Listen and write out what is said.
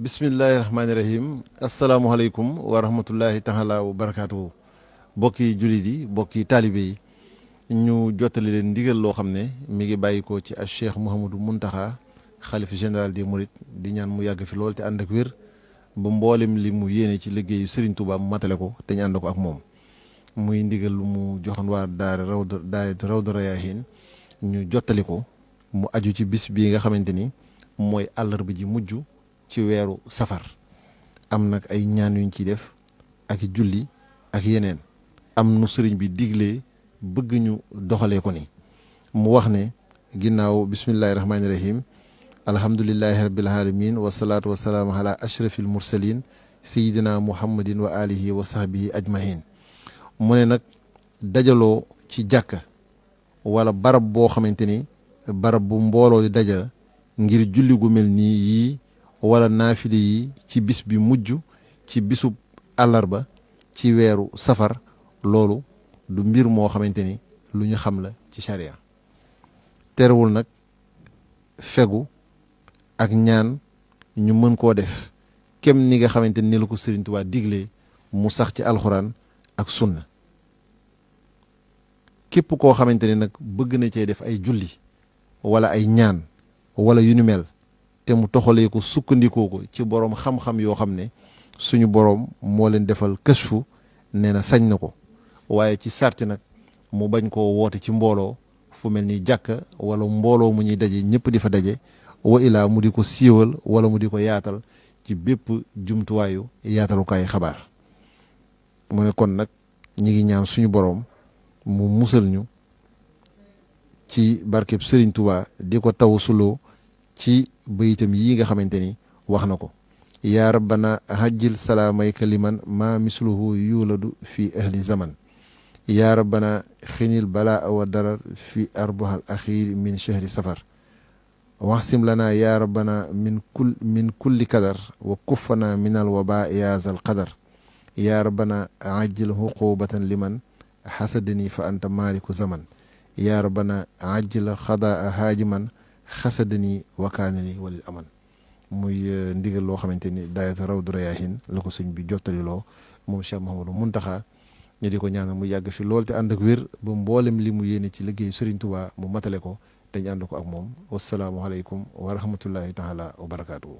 bismillahi rahmaani rahim asalaamualeykum wa rahmatullahi taala wa barakaatuhu bokki jullit yi bokki taalibe yi ñu jottali leen ndigal loo xam ne mi ngi bàyyi ko ci Cheikh Mouhamadou Mountakha xalifa général des Mourides di ñaan mu yàgg fi lool te ànd ak wér ba mboolem li mu yéene ci liggéeyu Serigne Touba mu matale ko te ñu ànd ko ak moom muy ndigal lu mu joxoon waa daara Rawdu Rayaahiin ñu jottali ko mu aju ci bis bii nga xamante ni mooy àllarba ji mujj ci weeru safar am nag ay ñaan yuñ ciy def ak julli ak yeneen am nu sëriñ bi diglee bëgg ñu doxalee ko ni mu wax ne ginnaaw bismillahi rahmaani rahim alhamdulillahi rabbil alamin wasalaatu wasalaamu ala ashrafil mursalin sayidina muhammadin wa alihi wa sahbihi ajmahin mu ne nag dajaloo ci jàkka wala barab boo xamante ni barab bu mbooloo di dajal ngir julli gu mel nii yii wala naafile yi ci bis bi mujj ci bisub àllarba ci weeru safar loolu du mbir moo xamante ni lu ñu xam la ci charia terewul nag fegu ak ñaan ñu mën koo def kem ni nga xamante ni la ko Sëriñ Tuubaa diglee mu sax ci alxuraan ak sunna képp koo xamante ni nag bëgg na cee def ay julli wala ay ñaan wala yu ni mel te mu toxalee ko sukkandikoo ko ci boroom xam-xam yoo xam ne suñu boroom moo leen defal kësfu nee na sañ na ko waaye ci sarti nag mu bañ koo woote ci mbooloo fu mel ni jàkka wala mbooloo mu ñuy daje ñëpp di fa daje wa ilaa mu di ko siiwal wala mu di ko yaatal ci bépp jumtuwaayu yaatalukaay xabaar mu ne kon nag ñi ngi ñaan suñu boroom mu musal ñu ci barkeb Serigne Touba di ko taw suloo ci bayitam yi nga xamante ni wax na ko yaa rabbana hajjil salaamayka liman ma misluhu yuladu fi ahli zaman yaa rabbana xinil balaa wa darar fi arbohal axir min chahri safar waxsim lana yaa rabbana min kulli kadar wa kuffana min al waba yaa zal qadar yaa rabbana ajjil huqubatan liman xasadani fa anta maaliku zaman yaa rabbana ajjil xadaa haajiman xasadani wakaanani walil aman muy ndigal loo xamante ni daayatu Rawdu Rayaahiin la ko sëñ bi jottaliloo moom Cheikh Mouhamadou Mountakha ñu di ko ñaanal mu yàgg fi lool te ànd ak wér ba mboolem li mu yéene ci liggéeyu Serigne Touba mu matale ko te ñu ànd ko ak moom wasalaamualeykum wa rahmatullahi taala wa barakaatuhu